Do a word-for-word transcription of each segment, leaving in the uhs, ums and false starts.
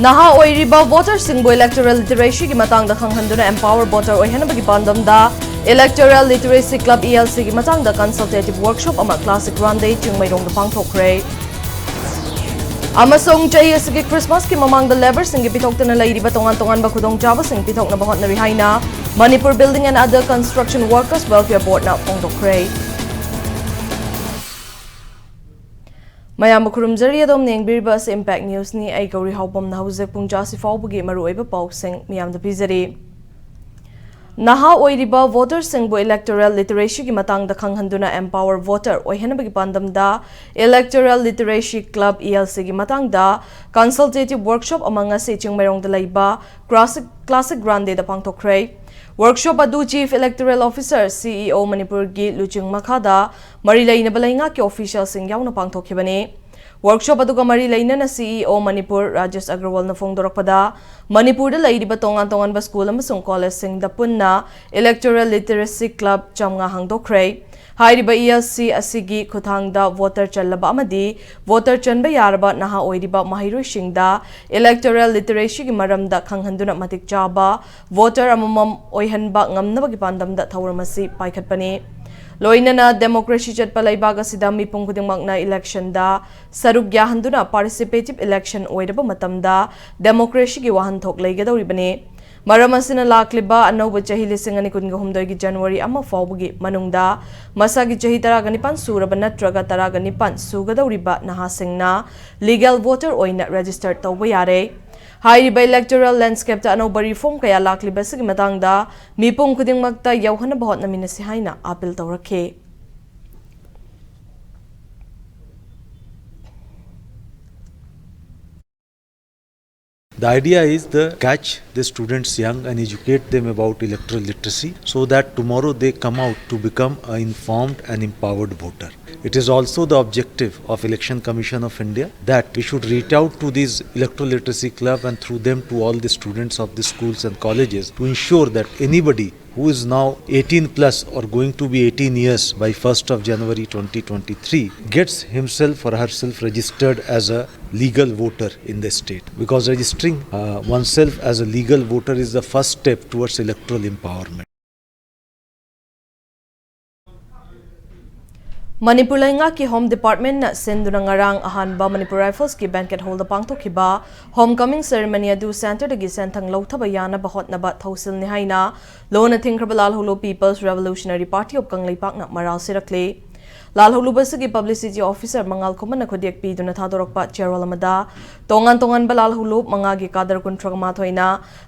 ꯅꯍꯥ ꯑꯣꯏꯔꯤꯕ ꯚꯣꯇꯔꯁꯤꯡꯕꯨ ꯏꯂꯦꯛꯇꯣꯔꯦꯜ ꯂꯤꯇꯔꯦꯁꯤꯒꯤ ꯃꯇꯥꯡꯗ ꯈꯪꯍꯟꯗꯨꯅ ꯑꯦꯝꯄꯥꯋꯔ ꯚꯣꯇꯔ ꯑꯣꯏꯍꯟꯅꯕꯒꯤ ꯄꯥꯟꯗꯝꯗ electoral literacy club, E L ꯁꯤꯒꯤ ꯃꯇꯥꯡꯗ ꯀꯟꯁꯜꯇꯦꯇꯤꯚ ꯋꯥꯔꯛꯁꯣꯞ ꯑꯃ ꯀ꯭ꯂꯥꯁꯤꯛ ꯒ꯭ꯔꯥꯟꯗꯦ ꯆꯤꯡꯃꯩꯔꯣꯡꯗ ꯄꯥꯡꯊꯣꯛꯈ꯭ꯔꯦ꯫ ꯑꯃꯁꯨꯡ ꯆꯍꯤ ꯑꯁꯤꯒꯤ ꯈ꯭ꯔꯤꯁꯃꯥꯁꯀꯤ ꯃꯃꯥꯡꯗ ꯂꯦꯕꯔꯁꯤꯡꯒꯤ ꯄꯤꯊꯣꯛꯇꯅ ꯂꯩꯔꯤꯕ ꯇꯣꯉꯥꯟ ꯇꯣꯉꯥꯟꯕ ꯈꯨꯗꯣꯡꯆꯥꯕꯁꯤꯡ ꯄꯤꯊꯣꯛꯅꯕ ꯍꯣꯠꯅꯔꯤ ꯍꯥꯏꯅ Manipur Building and Other Construction Workers Welfare Boardꯅ ꯐꯣꯡꯗꯣꯛꯈ꯭ꯔꯦ꯫ ꯃꯌꯥꯝꯕꯨ ꯈꯨꯔꯨꯝꯖꯔꯤ, ꯑꯗꯣꯝꯅ ꯌꯦꯡꯕꯤꯔꯤꯕ ꯑꯁꯤ Impact Newsꯅꯤ꯫ ꯑꯩ ꯒꯧꯔꯤ ꯍꯥꯎꯕꯝꯅ ꯍꯧꯖꯤꯛ ꯄꯨꯡ ꯇꯔꯥꯁꯤ ꯐꯥꯎꯕꯒꯤ ꯃꯔꯨꯑꯣꯏꯕ ꯄꯥꯎꯁꯤꯡ ꯃꯤꯌꯥꯝꯗ ꯄꯤꯖꯔꯤ꯫ ꯅꯍꯥ ꯑꯣꯏꯔꯤꯕ ꯚꯣꯇꯔꯁꯤꯡꯕꯨ ꯏꯂꯦꯛꯇꯣꯔꯦꯜ ꯂꯤꯇꯔꯦꯁꯤꯒꯤ ꯃꯇꯥꯡꯗ ꯈꯪꯍꯟꯗꯨꯅ ꯑꯦꯝꯄꯥꯋꯔ ꯚꯣꯇꯔ ꯑꯣꯏꯍꯟꯅꯕꯒꯤ ꯄꯥꯟꯗꯝꯗ electoral literacy club, E L ꯁꯤꯒꯤ ꯃꯇꯥꯡꯗ ꯀꯟꯁꯜꯇꯦꯇꯤꯚ ꯋꯥꯔꯛꯁꯣꯞ ꯑꯃ ꯉꯁꯤ ꯆꯤꯡꯃꯩꯔꯣꯡꯗ ꯂꯩꯕ ꯀ꯭ꯂꯥꯁꯤꯛ, ꯀ꯭ꯂꯥꯁꯤꯛ ꯒ꯭ꯔꯥꯟꯗꯦꯗ ꯄꯥꯡꯊꯣꯛꯈ꯭ꯔꯦ꯫ ꯋꯥꯔꯛꯁꯣꯞ ꯑꯗꯨ chief electoral officer, C E O, ꯃꯅꯤꯄꯨꯔꯒꯤ ꯂꯨꯆꯤꯡ ꯃꯈꯥꯗ ꯃꯔꯤ ꯂꯩꯅꯕ ꯂꯩꯉꯥꯛꯀꯤ ꯑꯣꯐꯤꯁꯤꯌꯦꯜꯁꯤꯡ ꯌꯥꯎꯅ ꯄꯥꯡꯊꯣꯛꯈꯤꯕꯅꯤ꯫ ꯋꯥꯔꯛꯁꯣꯞ ꯑꯗꯨꯒ ꯃꯔꯤ ꯂꯩꯅꯅ ꯁꯤ ꯏ ꯑꯣ ꯃꯅꯤꯄꯨꯔ ꯔꯥꯖꯦꯁ ꯑꯒꯔꯋꯥꯜꯅ ꯐꯣꯡꯗꯣꯔꯛꯄꯗ, ꯃꯅꯤꯄꯨꯔꯗ ꯂꯩꯔꯤꯕ ꯇꯣꯉꯥꯟ ꯇꯣꯉꯥꯟꯕ ꯁ꯭ꯀꯨꯜ ꯑꯃꯁꯨꯡ ꯀꯣꯂꯦꯖꯁꯤꯡꯗ ꯄꯨꯟꯅ ꯏꯂꯦꯛꯇꯣꯔꯦꯜ ꯂꯤꯇꯔꯦꯁꯤ ꯀ꯭ꯂꯕ ꯆꯥꯝꯃꯉꯥ ꯍꯥꯡꯗꯣꯛꯈ꯭ꯔꯦ꯫ ꯍꯥꯏꯔꯤꯕ ꯏ ꯑꯦꯜ ꯁꯤ ꯑꯁꯤꯒꯤ ꯈꯨꯠꯊꯥꯡꯗ ꯚꯣꯇꯔ ꯆꯜꯂꯕ ꯑꯃꯗꯤ ꯚꯣꯇꯔ ꯆꯟꯕ ꯌꯥꯔꯕ ꯅꯍꯥ ꯑꯣꯏꯔꯤꯕ ꯃꯍꯩꯔꯣꯏꯁꯤꯡꯗ ꯏꯂꯦꯛꯇꯣꯔꯦꯜ ꯂꯤꯇꯔꯦꯁꯤꯒꯤ ꯃꯔꯝꯗ ꯈꯪꯍꯟꯗꯨꯅ ꯃꯇꯤꯛ ꯆꯥꯕ ꯚꯣꯇꯔ ꯑꯃꯃꯝ ꯑꯣꯏꯍꯟꯕ ꯉꯝꯅꯕꯒꯤ ꯄꯥꯟꯗꯝꯗ ꯊꯧꯔꯝ ꯑꯁꯤ ꯄꯥꯏꯈꯠꯄꯅꯤ꯫ ꯂꯣꯏꯅꯅ ꯗꯦꯃꯣꯀ꯭ꯔꯦꯁꯤ ꯆꯠꯄ ꯂꯩꯕꯥꯛ ꯑꯁꯤꯗ ꯃꯤꯄꯨꯝ ꯈꯨꯗꯤꯡꯃꯛꯅ ꯏꯂꯦꯛꯁꯟꯗ ꯁꯔꯨꯛ ꯌꯥꯍꯟꯗꯨꯅ ꯄꯥꯔꯇꯤꯁꯤꯄꯦꯇꯤꯚ ꯏꯂꯦꯛꯁꯟ ꯑꯣꯏꯔꯕ ꯃꯇꯝꯗ ꯗꯦꯃꯣꯀ꯭ꯔꯦꯁꯤꯒꯤ ꯋꯥꯍꯟꯊꯣꯛ ꯂꯩꯒꯗꯧꯔꯤꯕꯅꯤ꯫ ꯃꯔꯝ ꯑꯁꯤꯅ ꯂꯥꯛꯂꯤꯕ ꯑꯅꯧꯕ ꯆꯍꯤ ꯂꯤꯁꯤꯡ ꯑꯅꯤ ꯀꯨꯟꯒ ꯍꯨꯝꯗꯣꯏꯒꯤ ꯖꯅꯋꯥꯔꯤ ꯑꯃ ꯐꯥꯎꯕꯒꯤ ꯃꯅꯨꯡꯗ ꯃꯁꯥꯒꯤ ꯆꯍꯤ ꯇꯔꯥꯒ ꯅꯤꯄꯥꯟ ꯁꯨꯔꯕ ꯅꯠꯇ꯭ꯔꯒ ꯇꯔꯥꯒ ꯅꯤꯄꯥꯟ ꯁꯨꯒꯗꯧꯔꯤꯕ ꯅꯍꯥꯁꯤꯡꯅ ꯂꯤꯒꯦꯜ ꯚꯣꯇꯔ ꯑꯣꯏꯅ ꯔꯦꯖꯤꯁꯇꯔ ꯇꯧꯕ ꯌꯥꯔꯦ꯫ ꯍꯥꯏꯔꯤꯕ ꯏꯂꯦꯛꯇꯣꯔꯦꯜ ꯂꯦꯟꯗꯁ꯭ꯀꯦꯞꯇ ꯑꯅꯧꯕ ꯔꯤꯐꯣꯔꯝ ꯀꯌꯥ ꯂꯥꯛꯂꯤꯕ ꯑꯁꯤꯒꯤ ꯃꯇꯥꯡꯗ ꯃꯤꯄꯨꯝ ꯈꯨꯗꯤꯡꯃꯛꯇ ꯌꯧꯍꯟꯅꯕ ꯍꯣꯠꯅꯃꯤꯟꯅꯁꯤ ꯍꯥꯏꯅ ꯑꯥꯄꯤꯜ ꯇꯧꯔꯛꯈꯤ꯫ The idea is to catch the students young and educate them about electoral literacy so that tomorrow they come out to become an informed and empowered voter. It is also the objective of Election Commission of India that we should reach out to these electoral literacy club and through them to all the students of the schools and colleges to ensure that anybody who is now eighteen plus or going to be eighteen years by first of January twenty twenty-three gets himself or herself registered as a legal voter in the state, because registering uh, oneself as a legal voter is the first step towards electoral empowerment. Manipur ꯂꯩꯉꯥꯛꯀꯤ home ꯗꯤꯄꯥꯔꯠꯃꯦꯟꯅ ꯁꯤꯟꯗꯨꯅ ꯉꯔꯥꯡ ꯑꯍꯥꯟꯕ ꯃꯅꯤꯄꯨꯔ ꯔꯥꯏꯐꯜꯁꯀꯤ ꯕꯦꯡꯀꯦꯠ ꯍꯣꯜꯗ ꯄꯥꯡꯊꯣꯛꯈꯤꯕ home ꯀꯃꯤꯡ ꯁꯦꯔꯦꯃꯅꯤ ꯑꯗꯨ ꯁꯦꯟꯇꯔꯗꯒꯤ ꯁꯦꯟꯊꯪ ꯂꯧꯊꯕ ꯌꯥꯅꯕ ꯍꯣꯠꯅꯕ ꯊꯧꯁꯤꯜꯅꯤ ꯍꯥꯏꯅ ꯂꯣꯟꯅ ꯊꯤꯡꯈ꯭ꯔꯕ ꯂꯥꯜꯍꯧꯂꯨꯞ ꯄꯤꯄꯜꯁ ꯔꯦꯚꯣꯂꯨꯁꯅꯔꯤ ꯄꯥꯔꯇꯤ ꯑꯣꯐ ꯀꯪꯂꯩꯄꯥꯛꯅ ꯃꯔꯥꯜ ꯁꯤꯔꯛꯂꯤ꯫ ꯂꯥꯜꯍꯧꯂꯨꯞ ꯑꯁꯤꯒꯤ ꯄꯕ꯭ꯂꯤꯁꯤꯇꯤ ꯑꯣꯐꯤꯁꯔ ꯃꯉꯥꯜ ꯈꯨꯃꯟꯅ ꯈꯨꯗꯦꯛ ꯄꯤꯗꯨꯅ ꯊꯥꯗꯣꯔꯛꯄ ꯆꯦꯔꯣꯜ ꯑꯃꯗ ꯇꯣꯉꯥꯟ ꯇꯣꯉꯥꯟꯕ ꯂꯥꯜꯍꯧꯂꯨꯞ ꯃꯉꯥꯒꯤ ꯀꯥꯗꯔ ꯀꯨꯟꯊ꯭ꯔꯥ ꯃꯥꯊꯣꯏꯅ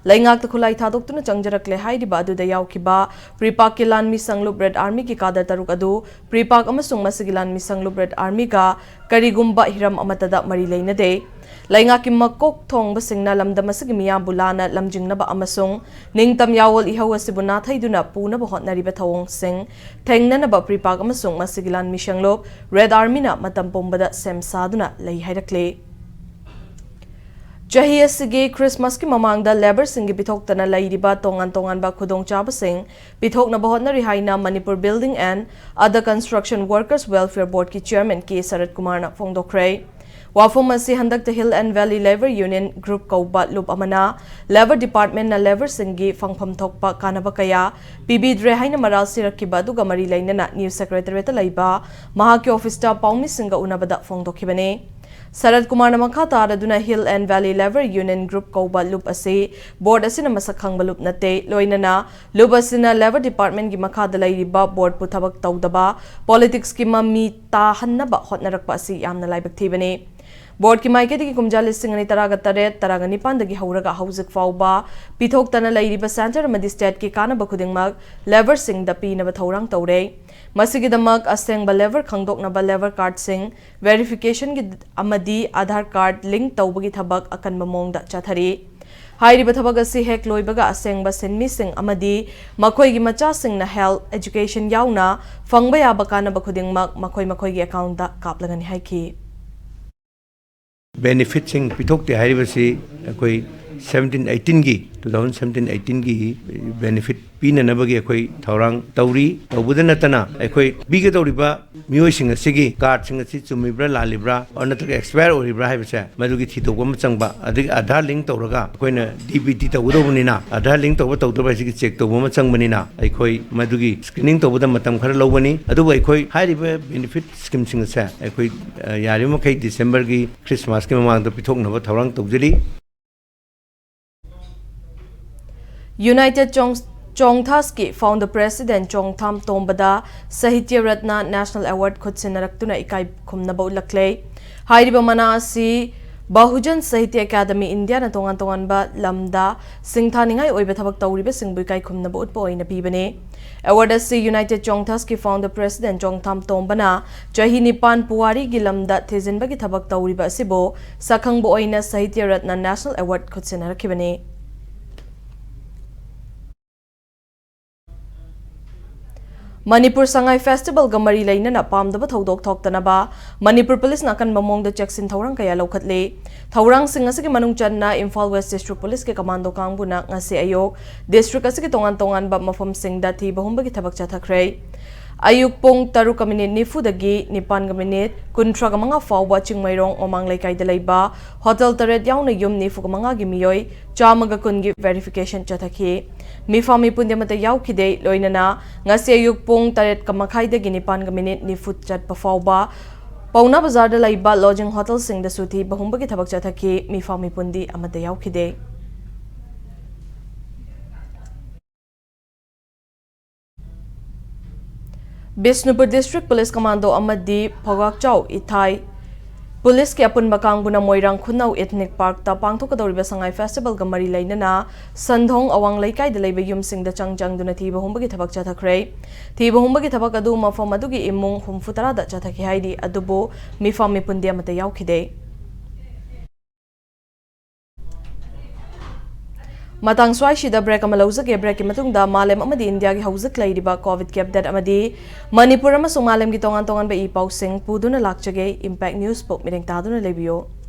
ꯂꯩꯉꯥꯛꯇ ꯈꯨꯠꯂꯥꯏ ꯊꯥꯗꯣꯛꯇꯨꯅ ꯆꯪꯖꯔꯛꯂꯦ ꯍꯥꯏꯔꯤꯕ ꯑꯗꯨꯗ ꯌꯥꯎꯈꯤꯕ ꯄ꯭ꯔꯤꯄꯥꯛꯀꯤ ꯂꯥꯟꯃꯤ ꯁꯪꯂꯨꯞ ꯔꯦꯗ ꯑꯥꯔꯃꯤꯒꯤ ꯀꯥꯗꯔ ꯇꯔꯨꯛ ꯑꯗꯨ ꯄ꯭ꯔꯤꯄꯥꯛ ꯑꯃꯁꯨꯡ ꯃꯁꯤꯒꯤ ꯂꯥꯟꯃꯤ ꯁꯪꯂꯨꯞ ꯔꯦꯗ ꯑꯥꯔꯃꯤꯒ ꯀꯔꯤꯒꯨꯝꯕ ꯍꯤꯔꯝ ꯑꯃꯠꯇꯗ ꯃꯔꯤ ꯂꯩꯅꯗꯦ꯫ ꯂꯩꯉꯥꯛꯀꯤ ꯃꯀꯣꯛ ꯊꯣꯡꯕꯁꯤꯡꯅ ꯂꯝꯗꯝ ꯑꯁꯤꯒꯤ ꯃꯤꯌꯥꯝꯕꯨ ꯂꯥꯟꯅ ꯂꯝꯖꯤꯡꯅꯕ ꯑꯃꯁꯨꯡ ꯅꯤꯡꯇꯝ ꯌꯥꯑꯣꯜ ꯏꯍꯧ ꯑꯁꯤꯕꯨ ꯅꯥꯊꯩꯗꯨꯅ ꯄꯨꯅꯕ ꯍꯣꯠꯅꯔꯤꯕ ꯊꯧꯑꯣꯡꯁꯤꯡ ꯊꯦꯡꯅꯅꯕ ꯄ꯭ꯔꯤꯄꯥꯛ ꯑꯃꯁꯨꯡ ꯃꯁꯤꯒꯤ ꯂꯥꯟꯃꯤ ꯁꯪꯂꯨꯞ ꯔꯦꯗ ꯑꯥꯔꯃꯤꯅ ꯃꯇꯝ ꯄꯨꯝꯕꯗ ꯁꯦꯝ ꯁꯥꯗꯨꯅ ꯂꯩ ꯍꯥꯏꯔꯛꯂꯤ꯫ ꯆꯍꯤ ꯑꯁꯤꯒꯤ ꯈ꯭ꯔꯤꯁꯃꯥꯁꯀꯤ ꯃꯃꯥꯡꯗ ꯂꯦꯕꯔꯁꯤꯡꯒꯤ ꯄꯤꯊꯣꯛꯇꯅ ꯂꯩꯔꯤꯕ ꯇꯣꯉꯥꯟ ꯇꯣꯉꯥꯟꯕ ꯈꯨꯗꯣꯡꯆꯥꯕꯁꯤꯡ ꯄꯤꯊꯣꯛꯅꯕ ꯍꯣꯠꯅꯔꯤ ꯍꯥꯏꯅ Manipur Building and Other Construction Workers Welfare Boardꯀꯤ ꯆꯤꯌꯔꯃꯦꯟ ꯀꯦ ꯁꯔꯠ ꯀꯨꯃꯥꯔꯅ ꯐꯣꯡꯗꯣꯛꯈ꯭ꯔꯦ꯫ ꯋꯥꯐꯝ ꯑꯁꯤ ꯍꯟꯗꯛꯇ Hill and Valley Labour Union Group ꯀꯧꯕ ꯂꯨꯞ ꯑꯃꯅ ꯂꯦꯕꯔ ꯗꯤꯄꯥꯔꯠꯃꯦꯟꯅ ꯂꯦꯕꯔꯁꯤꯡꯒꯤ ꯐꯪꯐꯝ ꯊꯣꯛꯄ ꯀꯥꯟꯅꯕ ꯀꯌꯥ ꯄꯤꯕꯤꯗ꯭ꯔꯦ ꯍꯥꯏꯅ ꯃꯔꯥꯜ ꯁꯤꯔꯛꯈꯤꯕ ꯑꯗꯨꯒ ꯃꯔꯤ ꯂꯩꯅꯅ ꯅ꯭ꯌꯨ ꯁꯦꯀ꯭ꯔꯦꯇꯔꯤꯌꯦꯠꯇ ꯂꯩꯕ ꯃꯍꯥꯛꯀꯤ ꯑꯣꯐꯤꯁꯇ ꯄꯥꯎꯃꯤꯁꯤꯡꯒ ꯎꯅꯕꯗ ꯐꯣꯡꯗꯣꯛꯈꯤꯕꯅꯤ꯫ ꯁꯔꯠ ꯀꯨꯃꯥꯔꯅ ꯃꯈꯥ ꯇꯥꯔꯗꯨꯅ Hill and Valley Labour Union Group ꯀꯧꯕ ꯂꯨꯞ ꯑꯁꯤ ꯕꯣꯔꯗ ꯑꯁꯤꯅ ꯃꯁꯛ ꯈꯪꯕ ꯂꯨꯞ ꯅꯠꯇꯦ, ꯂꯣꯏꯅꯅ ꯂꯨꯞ ꯑꯁꯤꯅ ꯂꯦꯕꯔ ꯗꯤꯄꯥꯔꯠꯃꯦꯟꯒꯤ ꯃꯈꯥꯗ ꯂꯩꯔꯤꯕ ꯕꯣꯔꯗꯄꯨ ꯊꯕꯛ ꯇꯧꯗꯕ, ꯄꯣꯂꯤꯇꯤꯛꯁꯀꯤ ꯃꯃꯤ ꯇꯥꯍꯟꯅꯕ ꯍꯣꯠꯅꯔꯛꯄ ꯑꯁꯤ ꯌꯥꯝꯅ ꯂꯥꯏꯕꯛ ꯊꯤꯕꯅꯤ꯫ ꯕꯣꯔꯗꯀꯤ ꯃꯥꯏꯀꯩꯗꯒꯤ ꯀꯨꯝꯖꯥ ꯂꯤꯁꯤꯡ ꯑꯅꯤ ꯇꯔꯥꯒ ꯇꯔꯦꯠ, ꯇꯔꯥꯒ ꯅꯤꯄꯥꯟꯗꯒꯤ ꯍꯧꯔꯒ ꯍꯧꯖꯤꯛ ꯐꯥꯎꯕ ꯄꯤꯊꯣꯛꯇꯅ ꯂꯩꯔꯤꯕ ꯁꯦꯟꯇꯔ ꯑꯃꯗꯤ ꯁ꯭ꯇꯦꯠꯀꯤ ꯀꯥꯟꯅꯕ ꯈꯨꯗꯤꯡꯃꯛ ꯂꯦꯕꯔꯁꯤꯡꯗ ꯄꯤꯅꯕ ꯊꯧꯔꯥꯡ ꯇꯧꯔꯦ꯫ ꯃꯁꯤꯒꯤꯗꯃꯛ ꯑꯁꯦꯡꯕ ꯂꯦꯕꯔ ꯈꯪꯗꯣꯛꯅꯕ ꯂꯦꯕꯔ ꯀꯥꯔꯗꯁꯤꯡ ꯚꯦꯔꯤꯐꯤꯀꯦꯁꯟꯒꯤ ꯑꯃꯗꯤ ꯑꯥꯙꯥꯔ ꯀꯥꯔꯗ ꯂꯤꯡꯛ ꯇꯧꯕꯒꯤ ꯊꯕꯛ ꯑꯀꯟꯕ ꯃꯑꯣꯡꯗ ꯆꯠꯊꯔꯤ꯫ ꯍꯥꯏꯔꯤꯕ ꯊꯕꯛ ꯑꯁꯤ ꯍꯦꯛ ꯂꯣꯏꯕꯒ ꯑꯁꯦꯡꯕ ꯁꯤꯟꯃꯤꯁꯤꯡ ꯑꯃꯗꯤ ꯃꯈꯣꯏꯒꯤ ꯃꯆꯥꯁꯤꯡꯅ health, education ꯌꯥꯎꯅ ꯐꯪꯕ ꯌꯥꯕ ꯀꯥꯟꯅꯕ ꯈꯨꯗꯤꯡꯃꯛ ꯃꯈꯣꯏ ꯃꯈꯣꯏꯒꯤ account ꯀꯥꯞꯂꯒꯅꯤ ꯍꯥꯏꯈꯤ꯫ Benefitꯁꯤꯡ ꯄꯤꯊꯣꯛꯇꯦ ꯍꯥꯏꯔꯤꯕꯁꯤ ꯑꯩꯈꯣꯏ seventeen eighteenꯒꯤ, two thousand seventeen eighteenꯒꯤ benefit ꯄꯤꯅꯅꯕꯒꯤ ꯑꯩꯈꯣꯏ ꯊꯧꯔꯥꯡ ꯇꯧꯔꯤ꯫ ꯇꯧꯕꯗ ꯅꯠꯇꯅ ꯑꯩꯈꯣꯏ ꯄꯤꯒꯗꯧꯔꯤꯕ ꯃꯤꯑꯣꯏꯁꯤꯡ ꯑꯁꯤꯒꯤ cardꯁꯤꯡ ꯑꯁꯤ ꯆꯨꯝꯃꯤꯕ꯭ꯔꯥ ꯂꯥꯜꯂꯤꯕ꯭ꯔꯥ ꯑꯣꯔ ꯅꯠꯇ꯭ꯔꯒ expire ꯑꯣꯏꯔꯤꯕ꯭ꯔꯥ ꯍꯥꯏꯕꯁꯦ ꯃꯗꯨꯒꯤ ꯊꯤꯗꯣꯛꯄ ꯑꯃ ꯆꯪꯕ, ꯑꯗꯒꯤ Aadhaar link ꯇꯧꯔꯒ ꯑꯩꯈꯣꯏꯅ DBT ꯇꯧꯒꯗꯧꯕꯅꯤꯅ Aadhaar link ꯇꯧꯕ ꯇꯧꯗꯕ ꯍꯥꯏꯁꯤꯒꯤ check ꯇꯧꯕ ꯑꯃ ꯆꯪꯕꯅꯤꯅ ꯑꯩꯈꯣꯏ ꯃꯗꯨꯒꯤ screening ꯇꯧꯕꯗ ꯃꯇꯝ ꯈꯔ ꯂꯧꯒꯅꯤ꯫ ꯑꯗꯨꯕꯨ ꯑꯩꯈꯣꯏ ꯍꯥꯏꯔꯤꯕ benefit schemeꯁꯤꯡ ꯑꯁꯦ ꯑꯩꯈꯣꯏ ꯌꯥꯔꯤꯕ ꯃꯈꯩ Decemberꯒꯤ Christmasꯀꯤ ꯃꯃꯥꯡꯗ ꯄꯤꯊꯣꯛꯅꯕ ꯊꯧꯔꯥꯡ ꯇꯧꯖꯔꯤ꯫ United Chong- Chongthasꯀꯤ founder president Chongtham Tombada Sahitya Ratna National Award ꯈꯨꯠꯁꯤꯟꯅꯔꯛꯇꯨꯅ ꯏꯀꯥꯏ ꯈꯨꯝꯅꯕ ꯎꯠꯂꯛꯂꯦ꯫ ꯍꯥꯏꯔꯤꯕ ꯃꯅꯥ ꯑꯁꯤ Bahujan Sahitya Academy Indiaꯅ ꯇꯣꯉꯥꯟ ꯇꯣꯉꯥꯟꯕ ꯂꯝꯗ ꯁꯤꯡꯊꯥꯅꯤꯡꯉꯥꯏ ꯑꯣꯏꯕ ꯊꯕꯛ ꯇꯧꯔꯤꯕꯁꯤꯡꯕꯨ ꯏꯀꯥꯏ ꯈꯨꯝꯅꯕ ꯎꯠꯄ ꯑꯣꯏꯅ ꯄꯤꯕꯅꯤ꯫ Award ꯑꯁꯤ United Chongthasꯀꯤ founder president Chongtham Tombana ꯆꯍꯤ ꯅꯤꯄꯥꯟ ꯄꯨꯋꯥꯔꯤꯒꯤ ꯂꯝꯗ ꯊꯤꯖꯤꯟꯕꯒꯤ ꯊꯕꯛ ꯇꯧꯔꯤꯕ ꯑꯁꯤꯕꯨ ꯁꯛꯈꯪꯕ ꯑꯣꯏꯅ Sahitya Ratna National Award ꯈꯨꯠꯁꯤꯟꯅꯔꯛꯈꯤꯕꯅꯤ꯫ Manipur Sangai festivalꯒ ꯃꯔꯤ ꯂꯩꯅꯅ ꯄꯥꯝꯗꯕ ꯊꯧꯗꯣꯛ ꯊꯣꯛꯇꯅꯕ ꯃꯅꯤꯄꯨꯔ ꯄꯨꯂꯤꯁꯅ ꯑꯀꯟꯕ ꯃꯑꯣꯡꯗ ꯆꯦꯛꯁꯤꯟ ꯊꯧꯔꯥꯡ ꯀꯌꯥ ꯂꯧꯈꯠꯂꯤ꯫ ꯊꯧꯔꯥꯡꯁꯤꯡ ꯑꯁꯤꯒꯤ ꯃꯅꯨꯡ ꯆꯟꯅ ꯏꯝꯐꯥꯜ West District Policeꯀꯤ commando ꯀꯥꯡꯕꯨꯅ ꯉꯁꯤ ꯑꯌꯨꯛ district ꯑꯁꯤꯒꯤ ꯇꯣꯉꯥꯟ ꯇꯣꯉꯥꯟꯕ ꯃꯐꯝꯁꯤꯡꯗ ꯊꯤꯕ ꯍꯨꯝꯕꯒꯤ ꯊꯕꯛ ꯆꯠꯊꯈ꯭ꯔꯦ꯫ ꯑꯌꯨꯛ ꯄꯨꯡ ꯇꯔꯨꯛꯀ minute ꯅꯤꯐꯨꯗꯒꯤ ꯅꯤꯄꯥꯟꯒ minute ꯀꯨꯟꯊ꯭ꯔꯥꯒ ꯃꯉꯥ ꯐꯥꯎꯕ ꯆꯤꯡꯃꯩꯔꯣꯡ ꯃꯃꯥꯡ ꯂꯩꯀꯥꯏꯗ ꯂꯩꯕ hotel ꯇꯔꯦꯠ ꯌꯥꯎꯅ ꯌꯨꯝ ꯅꯤꯐꯨꯒ ꯃꯉꯥꯒꯤ ꯃꯤꯑꯣꯏ ꯆꯥꯝꯃꯒ ꯀꯨꯟꯒꯤ verification ꯆꯠꯊꯈꯤ꯫ ꯃꯤꯐꯥ ꯃꯤꯄꯨꯟꯗꯤ ꯑꯃꯠꯇ ꯌꯥꯎꯈꯤꯗꯦ꯫ ꯂꯣꯏꯅꯅ ꯉꯁꯤ ꯑꯌꯨꯛ ꯄꯨꯡ ꯇꯔꯦꯠꯀ ꯃꯈꯥꯏꯗꯒꯤ ꯅꯤꯄꯥꯟꯒ minute ꯅꯤꯐꯨ ꯆꯠꯄ ꯐꯥꯎꯕ ꯄꯧꯅꯥ ꯕꯖꯥꯔꯗ ꯂꯩꯕ lodging hotelꯁꯤꯡꯗꯁꯨ ꯊꯤꯕ ꯍꯨꯝꯕꯒꯤ ꯊꯕꯛ ꯆꯠꯊꯈꯤ꯫ ꯃꯤꯐꯥ ꯃꯤꯄꯨꯟꯗꯤ ꯑꯃꯠꯇ ꯌꯥꯎꯈꯤꯗꯦ꯫ ꯕꯤꯁꯅꯨꯄꯨꯔ District Police Commando ꯑꯃꯗꯤ ꯐꯧꯒꯥꯛꯆꯥꯎ ꯏꯊꯥꯏ ꯄꯨꯂꯤꯁꯀꯤ ꯑꯄꯨꯟꯕ ꯀꯥꯡꯕꯨꯅ ꯃꯣꯏꯔꯥꯡ ꯈꯨꯅꯧ Ethnic Parkꯇ ꯄꯥꯡꯊꯣꯛꯀꯗꯧꯔꯤꯕ ꯁꯉꯥꯏ festivalꯒ ꯃꯔꯤ ꯂꯩꯅꯅ ꯁꯟꯙꯣꯡ ꯑꯋꯥꯡ ꯂꯩꯀꯥꯏꯗ ꯂꯩꯕ ꯌꯨꯝꯁꯤꯡꯗ ꯆꯪ ꯆꯪꯗꯨꯅ ꯊꯤꯕ ꯍꯨꯝꯕꯒꯤ ꯊꯕꯛ ꯆꯠꯊꯈ꯭ꯔꯦ꯫ ꯊꯤꯕ ꯍꯨꯝꯕꯒꯤ ꯊꯕꯛ ꯑꯗꯨ ꯃꯐꯝ ꯑꯗꯨꯒꯤ ꯏꯃꯨꯡ ꯍꯨꯝꯐꯨ ꯇꯔꯥꯗ ꯆꯠꯊꯈꯤ ꯍꯥꯏꯔꯤ, ꯑꯗꯨꯕꯨ ꯃꯤꯐꯥ ꯃꯤꯄꯨꯟꯗꯤ ꯑꯃꯠꯇ ꯌꯥꯎꯈꯤꯗꯦ꯫ ꯃꯇꯥꯡ ꯁ꯭ꯋꯥꯏꯁꯤꯗ break ꯑꯃ ꯂꯧꯖꯒꯦ꯫ Breakꯀꯤ ꯃꯇꯨꯡꯗ ꯃꯥꯂꯦꯝ ꯑꯃꯗꯤ ꯏꯟꯗꯤꯌꯥꯒꯤ ꯍꯧꯖꯤꯛ ꯂꯩꯔꯤꯕ COVID-ꯒꯤ update ꯑꯃꯗꯤ ꯃꯅꯤꯄꯨꯔ ꯑꯃꯁꯨꯡ ꯃꯥꯂꯦꯝꯒꯤ ꯇꯣꯉꯥꯟ ꯇꯣꯉꯥꯟꯕ ꯏ ꯄꯥꯎꯁꯤꯡ ꯄꯨꯗꯨꯅ ꯂꯥꯛꯆꯒꯦ꯫ Impact Newsꯕꯨ ꯃꯤꯠꯌꯦꯡ ꯇꯥꯗꯨꯅ ꯂꯩꯕꯤꯌꯨ꯫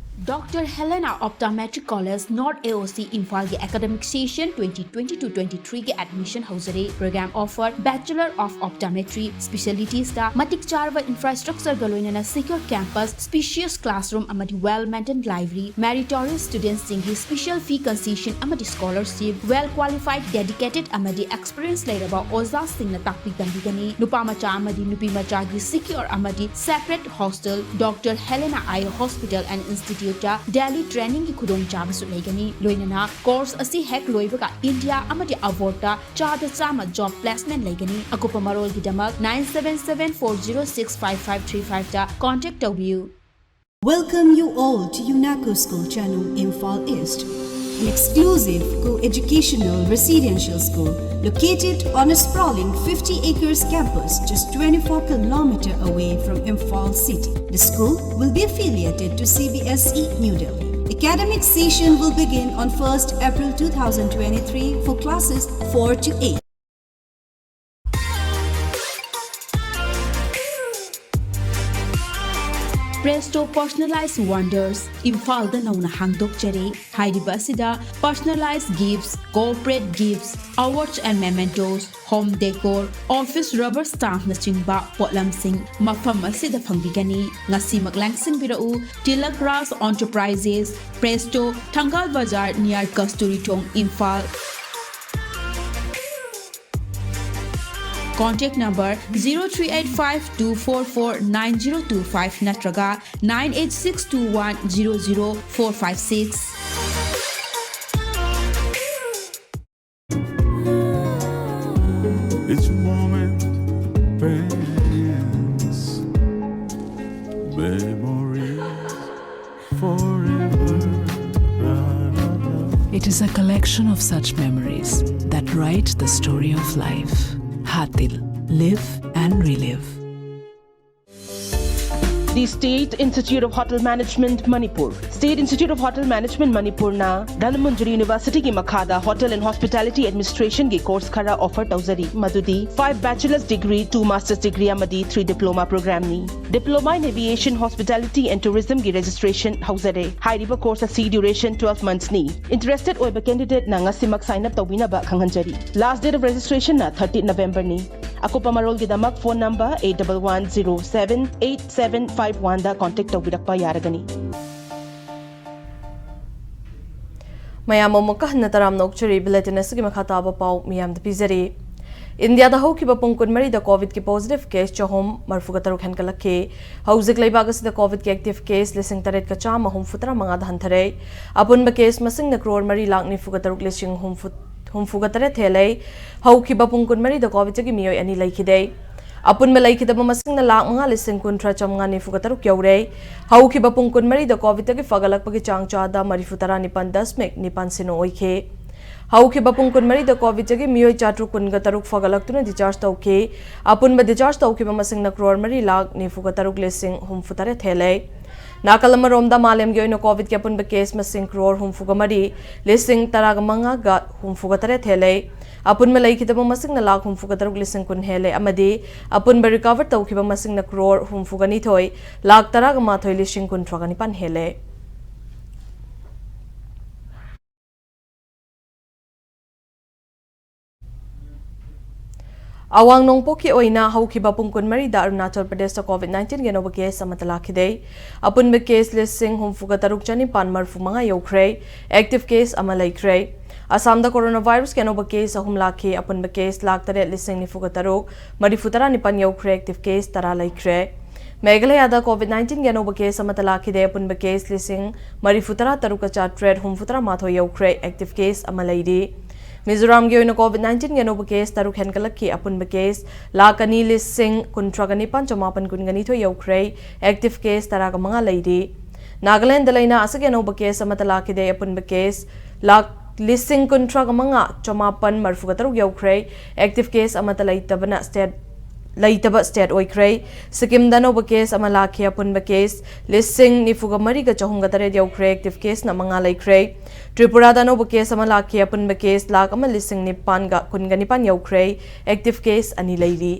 Doctor Helena Optometric College, North A O C, ꯏꯝꯐꯥꯜꯒꯤ academic session twenty twenty-two twenty-three-ꯒꯤ admission ꯍꯧꯖꯔꯦ꯫ Program offer: Bachelor of Optometry, specialitiesꯇ ꯃꯇꯤꯛ ꯆꯥꯔꯕ infrastructureꯒ ꯂꯣꯏꯅꯅ secure campus, spacious classroom ꯑꯃꯗꯤ well-maintained library, meritorious studentꯁꯤꯡꯒꯤ special fee concession ꯑꯃꯗꯤ scholarship, well qualified, dedicated ꯑꯃꯗꯤ experience ꯂꯩꯔꯕ ꯑꯣꯖꯥꯁꯤꯡꯅ ꯇꯥꯛꯄꯤ ꯇꯝꯕꯤꯒꯅꯤ꯫ ꯅꯨꯄꯥ ꯃꯆꯥ ꯑꯃꯗꯤ ꯅꯨꯄꯤ ꯃꯆꯥꯒꯤ secure ꯑꯃꯗꯤ separate hostel, Doctor Helena Eye Hospital and Instituteꯇ daily trainingꯒꯤ ꯈꯨꯗꯣꯡꯆꯥꯕꯁꯨ ꯂꯩꯒꯅꯤ꯫ ꯂꯣꯏꯅꯅ course ꯑꯁꯤ ꯍꯦꯛ ꯂꯣꯏꯕꯒ ꯏꯟꯗꯤꯌꯥ ꯑꯃꯗꯤ abroadꯇ ꯆꯥꯗ ꯆꯥꯝꯃ job placement ꯂꯩꯒꯅꯤ꯫ ꯑꯀꯨꯞꯄ ꯃꯔꯣꯜꯒꯤꯗꯃꯛ nine seven seven four zero six five five three fiveꯇ contact ꯇꯧꯕꯤꯌꯨ꯫ Welcome you all to UNACO School, Chanung, Imphal East, an exclusive co-educational residential school located on a sprawling fifty acres campus just twenty-four kilometer away from Imphal city. The school will be affiliated to C B S E New Delhi. Academic session will begin on first April two thousand twenty-three for classes four to eight. Presto Personalized Wonders ꯏꯝꯐꯥꯜꯗ ꯅꯧꯅ ꯍꯥꯡꯗꯣꯛꯆꯔꯦ꯫ ꯍꯥꯏꯔꯤꯕ ꯑꯁꯤꯗ personalized gifts, corporate gifts, awards and mementos, home decor, office rubber stampꯅꯆꯤꯡꯕ ꯄꯣꯠꯂꯝꯁꯤꯡ ꯃꯐꯝ ꯑꯁꯤꯗ ꯐꯪꯕꯤꯒꯅꯤ꯫ ꯉꯁꯤꯃꯛ ꯂꯥꯡꯁꯤꯟꯕꯤꯔꯛꯎ꯫ Tilak Raj Enterprises, Presto, ꯊꯪꯒꯥꯜ ꯕꯖꯥꯔ, near ꯀꯁꯇꯨꯔꯤ ꯊꯣꯡ, Imphal. Contact number zero three eight five two four four nine zero two five ꯅꯠꯇ꯭ꯔꯒ nine eight six two one zero zero four five six. Each moment paints memories forever. It is a collection of such memories that write the story of life. Hatil, live and relive. The State Institute of Hotel Management, Manipur. State Institute of Hotel Management, Manipurꯅ Dhanamanjuri Universityꯒꯤ ꯃꯈꯥꯗ Hotel and Hospitality Administrationꯒꯤ course ꯈꯔ offer ꯇꯧꯖꯔꯤ, ꯃꯗꯨꯗꯤ five bachelor's degree, two master's degree ꯑꯃꯗꯤ three diploma programꯅꯤ꯫ Diploma in Aviation, Hospitality and Tourismꯒꯤ registration ꯍꯧꯖꯔꯦ꯫ ꯍꯥꯏꯔꯤꯕ course ꯑꯁꯤ duration twelve monthsꯅꯤ꯫ Interested ꯑꯣꯏꯕ candidateꯅ ꯉꯁꯤꯃꯛ sign up ꯇꯧꯕꯤꯅꯕ ꯈꯪꯍꯟꯖꯔꯤ꯫ Last date of registrationꯅ thirty Novemberꯅꯤ꯫ ꯑꯀꯨꯞꯄ ꯃꯔꯣꯜꯒꯤꯗꯃꯛ phone number eight double one zero seven eight seven five oneꯗ contact ꯇꯧꯕꯤꯔꯛꯄ ꯌꯥꯔꯒꯅꯤ꯫ ꯃꯌꯥꯝ ꯑꯃꯨꯛꯀ ꯍꯟꯅ ꯇꯔꯥꯝꯅ ꯑꯣꯛꯆꯔꯤ꯫ Bulletin ꯑꯁꯤꯒꯤ ꯃꯈꯥ ꯇꯥꯕ ꯄꯥꯎ ꯃꯤꯌꯥꯝꯗ ꯄꯤꯖꯔꯤ꯫ ꯏꯟꯗꯤꯌꯥꯗ ꯍꯧꯈꯤꯕ ꯄꯨꯡ ꯀꯨꯟꯃꯔꯤꯗ COVID-ꯀꯤ positive case ꯆꯍꯨꯝ ꯃꯔꯤꯐꯨꯒ ꯇꯔꯨꯛ ꯍꯦꯟꯒꯠꯂꯛꯈꯤ꯫ ꯍꯧꯖꯤꯛ ꯂꯩꯕꯥꯛ ꯑꯁꯤꯗ COVID-ꯀꯤ active case ꯂꯤꯁꯤꯡ ꯇꯔꯦꯠꯀ ꯆꯥꯝꯃ ꯍꯨꯝꯐꯨꯇꯔꯥ ꯃꯉꯥꯗ ꯍꯟꯊꯔꯦ꯫ ꯑꯄꯨꯟꯕ case ꯃꯁꯤꯡꯅ ꯀ꯭ꯔꯣꯔ ꯃꯔꯤ ꯂꯥꯈ ꯅꯤꯐꯨꯒ ꯇꯔꯨꯛ ꯂꯤꯁꯤꯡ ꯍꯨꯝꯐꯨ, ꯍꯨꯝꯐꯨꯒ ꯇꯔꯦꯠ ꯍꯦꯜꯂꯦ꯫ ꯍꯧꯈꯤꯕ ꯄꯨꯡ ꯀꯨꯟꯃꯔꯤꯗ COVID-ꯇꯒꯤ ꯃꯤꯑꯣꯏ ꯑꯅꯤ ꯂꯩꯈꯤꯗꯦ꯫ ꯑꯄꯨꯟꯕ ꯂꯩꯈꯤꯗꯕ ꯃꯁꯤꯡꯅ ꯂꯥꯈ ꯃꯉꯥ ꯂꯤꯁꯤꯡ ꯀꯨꯟꯊ꯭ꯔꯥ ꯆꯥꯝꯃꯉꯥ ꯅꯤꯐꯨꯒ ꯇꯔꯨꯛ ꯌꯧꯔꯦ꯫ ꯍꯧꯈꯤꯕ ꯄꯨꯡ ꯀꯨꯟꯃꯔꯤꯗ COVID-ꯇꯒꯤ ꯐꯒꯠꯂꯛꯄꯒꯤ ꯆꯥꯡ ꯆꯥꯗ ꯃꯔꯤꯐꯨ ꯇꯔꯥ ꯅꯤꯄꯥꯟ ꯗꯁꯃꯤꯛ ꯅꯤꯄꯥꯟ ꯁꯤꯅꯣ ꯑꯣꯏꯈꯤ꯫ ꯍꯧꯈꯤꯕ ꯄꯨꯡ ꯀꯨꯟꯃꯔꯤꯗ COVID-ꯇꯒꯤ ꯃꯤꯑꯣꯏ ꯆꯥꯇ꯭ꯔꯨꯛ ꯀꯨꯟꯒ ꯇꯔꯨꯛ ꯐꯒꯠꯂꯛꯇꯨꯅ discharge ꯇꯧꯈꯤ꯫ ꯑꯄꯨꯟꯕ discharge ꯇꯧꯈꯤꯕ ꯃꯁꯤꯡꯅ ꯀ꯭ꯔꯣꯔ ꯃꯔꯤ ꯂꯥꯈ ꯅꯤꯐꯨꯒ ꯇꯔꯨꯛ ꯂꯤꯁꯤꯡ ꯍꯨꯝꯐꯨ ꯇꯔꯦꯠ ꯍꯦꯜꯂꯦ꯫ ꯅꯥꯀꯜ ꯑꯃꯔꯣꯝꯗ, ꯃꯥꯂꯦꯝꯒꯤ ꯑꯣꯏꯅ COVID-ꯀꯤ ꯑꯄꯨꯟꯕ case ꯃꯁꯤꯡ ꯀ꯭ꯔꯣꯔ ꯍꯨꯝꯐꯨꯒ ꯃꯔꯤ ꯂꯤꯁꯤꯡ ꯇꯔꯥꯒ ꯃꯉꯥꯒ ꯍꯨꯝꯐꯨꯒ ꯇꯔꯦꯠ ꯍꯦꯜꯂꯦ꯫ ꯑꯄꯨꯟꯕ ꯂꯩꯈꯤꯗꯕ ꯃꯁꯤꯡꯅ ꯂꯥꯈ ꯍꯨꯝꯐꯨꯒ ꯇꯔꯨꯛ ꯂꯤꯁꯤꯡ ꯀꯨꯟ ꯍꯦꯜꯂꯦ ꯑꯃꯗꯤ ꯑꯄꯨꯟꯕ recover ꯇꯧꯈꯤꯕ ꯃꯁꯤꯡꯅ ꯀ꯭ꯔꯣꯔ ꯍꯨꯝꯐꯨꯒ ꯅꯤꯊꯣꯏ ꯂꯥꯈ ꯇꯔꯥꯒ ꯃꯥꯊꯣꯏ ꯂꯤꯁꯤꯡ ꯀꯨꯟꯊ꯭ꯔꯥꯒ ꯅꯤꯄꯥꯟ ꯍꯦꯜꯂꯦ꯫ ꯑꯋꯥꯡ ꯅꯣꯡꯄꯣꯛꯀꯤ ꯑꯣꯏꯅ ꯍꯧꯈꯤꯕ ꯄꯨꯡ ꯀꯨꯟꯃꯔꯤꯗ ꯑꯔꯨꯅꯥꯆꯜ ꯄ꯭ꯔꯗꯦꯁꯇ COVID-19ꯒꯤ ꯑꯅꯧꯕ case ꯑꯃꯠꯇ ꯂꯥꯛꯈꯤꯗꯦ꯫ ꯑꯄꯨꯟꯕ case ꯂꯤꯁꯤꯡ ꯍꯨꯝꯐꯨꯒ ꯇꯔꯨꯛ ꯆꯅꯤꯄꯥꯟ ꯃꯔꯤꯐꯨ ꯃꯉꯥ ꯌꯧꯈ꯭ꯔꯦ꯫ Active case ꯑꯃ ꯂꯩꯈ꯭ꯔꯦ꯫ ꯑꯁꯥꯝꯗ coronavirusꯀꯤ ꯑꯅꯧꯕ case ꯑꯍꯨꯝ ꯂꯥꯛꯈꯤ꯫ ꯑꯄꯨꯟꯕ case ꯂꯥꯈ ꯇꯔꯦꯠ ꯂꯤꯁꯤꯡ ꯅꯤꯐꯨꯒ ꯇꯔꯨꯛ ꯃꯔꯤꯐꯨ ꯇꯔꯥ ꯅꯤꯄꯥꯟ ꯌꯧꯈ꯭ꯔꯦ꯫ Active case ꯇꯔꯥ ꯂꯩꯈ꯭ꯔꯦ꯫ ꯃꯦꯘꯥꯂꯌꯥꯗ COVID-19ꯒꯤ ꯑꯅꯧꯕ case ꯑꯃꯠꯇ ꯂꯥꯛꯈꯤꯗꯦ꯫ ꯑꯄꯨꯟꯕ case ꯂꯤꯁꯤꯡ ꯃꯔꯤꯐꯨ ꯇꯔꯥ ꯇꯔꯨꯛꯀ ꯆꯥꯇ꯭ꯔꯦꯠ ꯍꯨꯝꯐꯨ ꯇꯔꯥ ꯃꯥꯊꯣꯏ ꯌꯧꯈ꯭ꯔꯦ꯫ Active case ꯑꯃ ꯂꯩꯔꯤ꯫ ꯃꯤꯖꯣꯔꯥꯝꯒꯤ ꯑꯣꯏꯅ COVID-19ꯒꯤ ꯑꯅꯧꯕ case ꯇꯔꯨꯛ ꯍꯦꯟꯒꯠꯂꯛꯈꯤ꯫ ꯑꯄꯨꯟꯕ case ꯂꯥꯈ ꯑꯅꯤ ꯂꯤꯁꯤꯡ ꯀꯨꯟꯊ꯭ꯔꯥꯒ ꯅꯤꯄꯥꯟ ꯆꯃꯥꯄꯟ ꯀꯨꯟꯒ ꯅꯤꯊꯣꯏ ꯌꯧꯈ꯭ꯔꯦ꯫ Active case ꯇꯔꯥꯒ ꯃꯉꯥ ꯂꯩꯔꯤ꯫ ꯅꯥꯒꯥꯂꯦꯟꯗ ꯂꯩꯅꯥ ꯑꯁꯤꯒꯤ ꯑꯅꯧꯕ case ꯑꯃꯠꯇ ꯂꯥꯛꯈꯤꯗꯦ꯫ ꯑꯄꯨꯟꯕ case ꯂꯥꯈ ꯂꯤꯁꯤꯡ ꯀꯨꯟꯊ꯭ꯔꯥꯒ ꯃꯉꯥ ꯆꯃꯥꯄꯟ ꯃꯔꯤꯐꯨꯒ ꯇꯔꯨꯛ ꯌꯧꯈ꯭ꯔꯦ꯫ Active case ꯑꯃꯠꯇ ꯂꯩꯇꯕꯅ state ꯂꯩꯇꯕ state ꯑꯣꯏꯈ꯭ꯔꯦ꯫ ꯁꯤꯛꯀꯤꯝꯗ ꯑꯅꯧꯕ case ꯑꯃ ꯂꯥꯛꯈꯤ, ꯑꯄꯨꯟꯕ case ꯂꯤꯁꯤꯡ ꯅꯤꯐꯨꯒ ꯃꯔꯤꯒ ꯆꯍꯨꯝꯒ ꯇꯔꯦꯠ ꯌꯧꯈ꯭ꯔꯦ, active caseꯅ ꯃꯉꯥ ꯂꯩꯈ꯭ꯔꯦ꯫ ꯇ꯭ꯔꯤꯄꯨꯔꯥꯗ ꯑꯅꯧꯕ case ꯑꯃ ꯂꯥꯛꯈꯤ, ꯑꯄꯨꯟꯕ case ꯂꯥꯈ ꯑꯃ ꯂꯤꯁꯤꯡ ꯅꯤꯄꯥꯟꯒ ꯀꯨꯟꯒ ꯅꯤꯄꯥꯟ ꯌꯧꯈ꯭ꯔꯦ, active case ꯑꯅꯤ ꯂꯩꯔꯤ꯫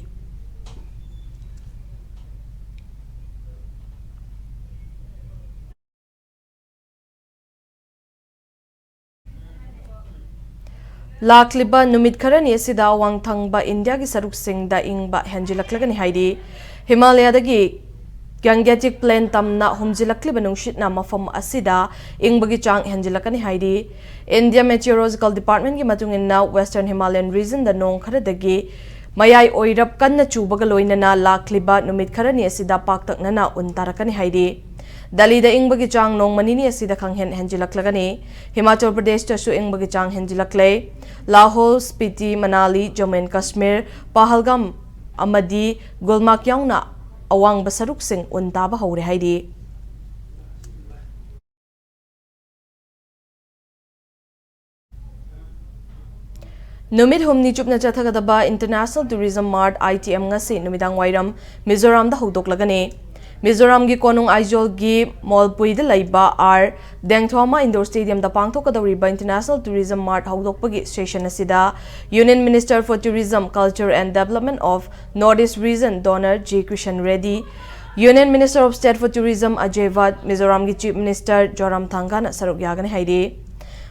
ꯂꯥꯛꯂꯤꯕ ꯅꯨꯃꯤꯠ ꯈꯔꯅꯤ ꯑꯁꯤꯗ ꯑꯋꯥꯡ ꯊꯪꯕ ꯏꯟꯗꯤꯌꯥꯒꯤ ꯁꯔꯨꯛꯁꯤꯡꯗ ꯏꯪꯕ ꯍꯦꯟꯖꯤꯜꯂꯛꯂꯒꯅꯤ ꯍꯥꯏꯔꯤ꯫ ꯍꯤꯃꯥꯂꯌꯥꯗꯒꯤ Gangetic Plain ꯇꯝꯅ ꯍꯨꯝꯖꯤꯜꯂꯛꯂꯤꯕ ꯅꯨꯡꯁꯤꯠꯅ ꯃꯐꯝ ꯑꯁꯤꯗ ꯏꯪꯕꯒꯤ ꯆꯥꯡ ꯍꯦꯟꯖꯤꯜꯂꯛꯀꯅꯤ ꯍꯥꯏꯔꯤ꯫ India Meteorological Departmentꯀꯤ ꯃꯇꯨꯡ ꯏꯟꯅ, Western Himalayan Regionꯗ ꯅꯣꯡ ꯈꯔꯗꯒꯤ ꯃꯌꯥꯏ ꯑꯣꯏꯔꯞ ꯀꯟꯅ ꯆꯨꯕꯒ ꯂꯣꯏꯅꯅ ꯂꯥꯛꯂꯤꯕ ꯅꯨꯃꯤꯠ ꯈꯔꯅꯤ ꯑꯁꯤꯗ ꯄꯥꯛꯇꯛꯅꯅ ꯎꯟ ꯇꯥꯔꯛꯀꯅꯤ ꯍꯥꯏꯔꯤ꯫ ꯗꯦꯜꯂꯤꯗ ꯏꯪꯕꯒꯤ ꯆꯥꯡ ꯅꯣꯡꯃ ꯅꯤꯅꯤ ꯑꯁꯤꯗ ꯈꯪꯍꯦꯟ ꯍꯦꯟꯖꯤꯜꯂꯛꯂꯒꯅꯤ꯫ ꯍꯤꯃꯥꯆꯜ ꯄ꯭ꯔꯗꯦꯁꯇꯁꯨ ꯏꯪꯕꯒꯤ ꯆꯥꯡ ꯍꯦꯟꯖꯤꯜꯂꯛꯂꯦ꯫ ꯂꯥꯍꯣꯜ, ꯁ꯭ꯄꯤꯇꯤ, ꯃꯅꯥꯂꯤ, ꯖꯝꯃꯨ ꯑꯦꯟ ꯀꯥꯁꯃꯤꯔ, ꯄꯍꯜꯒꯥꯝ ꯑꯃꯗꯤ ꯒꯨꯜꯃꯥꯔꯒ ꯌꯥꯎꯅ ꯑꯋꯥꯡꯕ ꯁꯔꯨꯛꯁꯤꯡ ꯎꯟ ꯇꯥꯕ ꯍꯧꯔꯦ ꯍꯥꯏꯔꯤ꯫ ꯅꯨꯃꯤꯠ ꯍꯨꯝꯅꯤ ꯆꯨꯞꯅ ꯆꯠꯊꯒꯗꯕ International Tourism Mart, ITM, ꯉꯁꯤ ꯅꯨꯃꯤꯗꯥꯡ ꯋꯥꯏꯔꯝ ꯃꯤꯖꯣꯔꯥꯝꯗ ꯍꯧꯗꯣꯛꯂꯒꯅꯤ꯫ ꯃꯤꯖꯣꯔꯥꯝꯒꯤ ꯀꯣꯅꯨꯡ ꯑꯥꯏꯖꯣꯜꯒꯤ ꯃꯣꯜꯄꯨꯏꯗ ꯂꯩꯕ ꯑꯥꯔ ꯗꯦꯡꯊꯣꯃꯥ Indoor Stadiumꯗ ꯄꯥꯡꯊꯣꯛꯀꯗꯧꯔꯤꯕ International Tourism Mart ꯍꯧꯗꯣꯛꯄꯒꯤ session ꯑꯁꯤꯗ Union Minister for Tourism, Culture and Development of North East Region, DoNER, G Kishan Reddy, Union Minister of State for Tourism Ajay Bhatt, ꯃꯤꯖꯣꯔꯥꯝꯒꯤ Chief Minister Zoramthangana ꯁꯔꯨꯛ ꯌꯥꯒꯅꯤ ꯍꯥꯏꯔꯤ꯫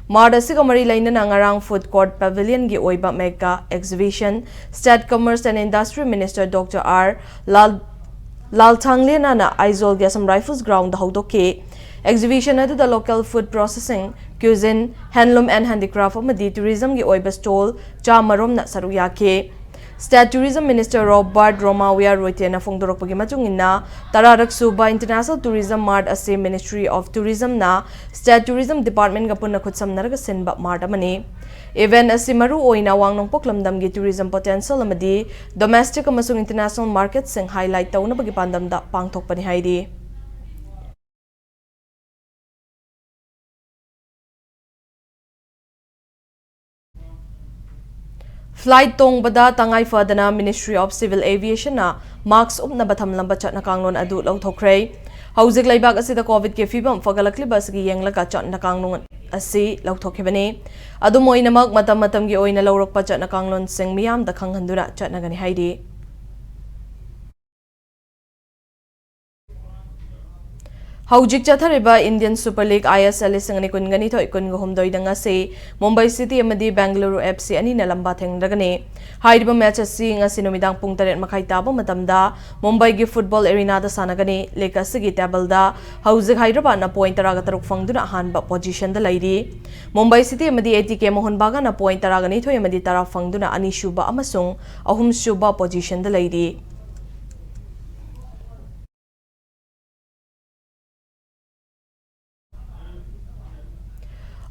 Mart ꯑꯁꯤꯒ ꯃꯔꯤ ꯂꯩꯅꯅ ꯉꯔꯥꯡ Food Court Pavilionꯒꯤ ꯑꯣꯏꯕ mega exhibition State Commerce and Industry Minister Doctor R Lal-, ꯂꯥꯜꯊꯥꯡꯂꯦꯅꯥꯅ ꯑꯥꯏꯖꯣꯜꯒꯤ Assam Rifles groundꯗ ꯍꯧꯗꯣꯛꯈꯤ꯫ Exhibition ꯑꯗꯨꯗ local food processing, cuisine, handloom and handicraft ꯑꯃꯗꯤ tourismꯒꯤ ꯑꯣꯏꯕ stall ꯆꯥꯃꯔꯣꯝꯅ ꯁꯔꯨꯛ ꯌꯥꯈꯤ꯫ State Tourism Minister Robert Romawia Roite'ꯅ ꯐꯣꯡꯗꯣꯔꯛꯄꯒꯤ ꯃꯇꯨꯡ ꯏꯟꯅ, ꯇꯔꯥꯔꯛ ꯁꯨꯕ International Tourism Mart ꯑꯁꯤ Ministry of Tourismꯅ State Tourism Departmentꯒ ꯄꯨꯟꯅ ꯈꯨꯠꯁꯝꯅꯔꯒ ꯁꯤꯟꯕ mart ꯑꯃꯅꯤ꯫ Event ꯑꯁꯤ ꯃꯔꯨ ꯑꯣꯏꯅ ꯑꯋꯥꯡ ꯅꯣꯡꯄꯣꯛ ꯂꯝꯗꯝꯒꯤ tourism potential ꯑꯃꯗꯤ domestic ꯑꯃꯁꯨꯡ international marketꯁꯤꯡ highlight ꯇꯧꯅꯕꯒꯤ ꯄꯥꯟꯗꯝꯗ ꯄꯥꯡꯊꯣꯛꯄꯅꯤ ꯍꯥꯏꯔꯤ꯫ Flight ꯇꯣꯡꯕꯗ ꯇꯉꯥꯏ ꯐꯗꯅ Ministry of Civil Aviation ꯅ mask ꯎꯞꯅꯕ ꯊꯝꯂꯝꯕ ꯆꯠꯅ ꯀꯥꯡꯂꯣꯟ ꯑꯗꯨ ꯂꯧꯊꯣꯛꯈ꯭ꯔꯦ꯫ ꯍꯧꯖꯤꯛ ꯂꯩꯕꯥꯛ ꯑꯁꯤꯗ COVID ꯀꯤ ꯐꯤꯕꯝ ꯐꯒꯠꯂꯛꯂꯤꯕ ꯑꯁꯤꯒꯤ ꯌꯦꯡꯂꯒ ꯆꯠꯅ ꯀꯥꯡꯂꯣꯟ ꯑꯁꯤ ꯂꯧꯊꯣꯛꯈꯤꯕꯅꯤ꯫ ꯑꯗꯨꯝ ꯑꯣꯏꯅꯃꯛ, ꯃꯇꯝ ꯃꯇꯝꯒꯤ ꯑꯣꯏꯅ ꯂꯧꯔꯛꯄ ꯆꯠꯅ ꯀꯥꯡꯂꯣꯟꯁꯤꯡ ꯃꯤꯌꯥꯝꯗ ꯈꯪꯍꯟꯗꯨꯅ ꯆꯠꯅꯒꯅꯤ ꯍꯥꯏꯔꯤ꯫ ꯍꯧꯖꯤꯛ ꯆꯠꯊꯔꯤꯕ Indian Super League, I S L, ꯂꯤꯁꯤꯡ ꯑꯅꯤ ꯀꯨꯟꯒ ꯅꯤꯊꯣꯏ ꯀꯨꯟꯒ ꯍꯨꯝꯗꯣꯏꯗ ꯉꯁꯤ ꯃꯨꯝꯕꯥꯏ ꯁꯤꯇꯤ ꯑꯃꯗꯤ ꯕꯦꯡꯒꯂꯨꯔꯨ F C ꯑꯅꯤꯅ ꯂꯝꯕꯥ ꯊꯦꯡꯅꯔꯒꯅꯤ꯫ ꯍꯥꯏꯔꯤꯕ match ꯑꯁꯤ ꯉꯁꯤ ꯅꯨꯃꯤꯗꯥꯡ ꯄꯨꯡ ꯇꯔꯦꯠ ꯃꯈꯥꯏ ꯇꯥꯕ ꯃꯇꯝꯗ ꯃꯨꯝꯕꯥꯏꯒꯤ football arena ꯗ ꯁꯥꯟꯅꯒꯅꯤ꯫ League ꯑꯁꯤꯒꯤ table ꯗ ꯍꯧꯖꯤꯛ ꯍꯥꯏꯗ꯭ꯔꯕꯥꯗꯅ point ꯇꯔꯥꯒ ꯇꯔꯨꯛ ꯐꯪꯗꯨꯅ ꯑꯍꯥꯟꯕ position ꯗ ꯂꯩꯔꯤ꯫ ꯃꯨꯝꯕꯥꯏ ꯁꯤꯇꯤ ꯑꯃꯗꯤ A T K ꯃꯣꯍꯟ ꯕꯒꯥꯟꯅ point ꯇꯔꯥꯒ ꯅꯤꯊꯣꯏ ꯑꯃꯗꯤ ꯇꯔꯥ ꯐꯪꯗꯨꯅ ꯑꯅꯤꯁꯨꯕ ꯑꯃꯁꯨꯡ ꯑꯍꯨꯝꯁꯨꯕ position ꯗ ꯂꯩꯔꯤ꯫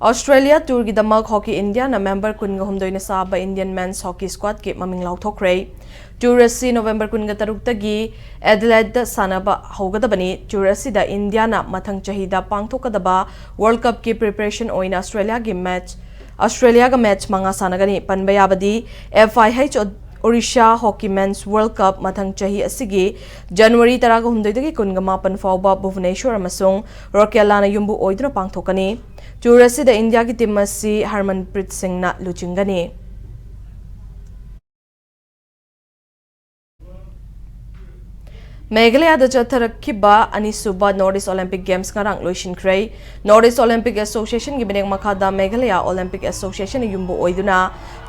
Australia tour ꯒꯤꯗꯃꯛ Hockey India ꯅ member ꯀꯨꯟꯒ ꯍꯨꯝꯗꯣꯏꯅ ꯁꯥꯕ Indian men's hockey squad ꯀꯤ ꯃꯃꯤꯡ ꯂꯥꯎꯊꯣꯛꯈ꯭ꯔꯦ꯫ Tour ꯑꯁꯤ November ꯀꯨꯟꯒ ꯇꯔꯨꯛꯇꯒꯤ Adelaide ꯗ ꯁꯥꯟꯅꯕ ꯍꯧꯒꯗꯕꯅꯤ꯫ Tour ꯑꯁꯤꯗ India ꯅ ꯃꯊꯪ ꯆꯍꯤꯗ ꯄꯥꯡꯊꯣꯛꯀꯗꯕ World Cup ꯀꯤ preparation ꯑꯣꯏꯅ Australia ꯒꯤ match, Australia ꯒ match ꯃꯉꯥ ꯁꯥꯟꯅꯒꯅꯤ꯫ ꯄꯟꯕ ꯌꯥꯕꯗꯤ, F I H Odisha Hockey Men's World Cup ꯃꯊꯪ ꯆꯍꯤ ꯑꯁꯤꯒꯤ January ꯇꯔꯥꯒ ꯍꯨꯝꯗꯣꯏꯗꯒꯤ ꯀꯨꯟꯒ ꯃꯥꯄꯟ ꯐꯥꯎꯕ Bhubaneswar ꯑꯃꯁꯨꯡ Rourkela ꯅ ꯌꯨꯝꯕꯨ ꯑꯣꯏꯗꯨꯅ ꯄꯥꯡꯊꯣꯛꯀꯅꯤ꯫ Tour ꯑꯁꯤꯗ India ꯒꯤ team ꯑꯁꯤ Harmanpreet Singh ꯅ ꯂꯨꯆꯤꯡꯒꯅꯤ꯫ ꯃꯦꯘꯥꯂꯌꯥꯗ ꯆꯠꯊꯔꯛꯈꯤꯕ ꯑꯅꯤꯁꯨꯕ North East Olympic Games ꯉꯔꯥꯡ ꯂꯣꯏꯁꯤꯟꯈ꯭ꯔꯦ꯫ North East Olympic Association ꯒꯤ ꯃꯤꯠꯌꯦꯡ ꯃꯈꯥꯗ Meghalaya Olympic Association ꯅ ꯌꯨꯝꯕꯨ ꯑꯣꯏꯗꯨꯅ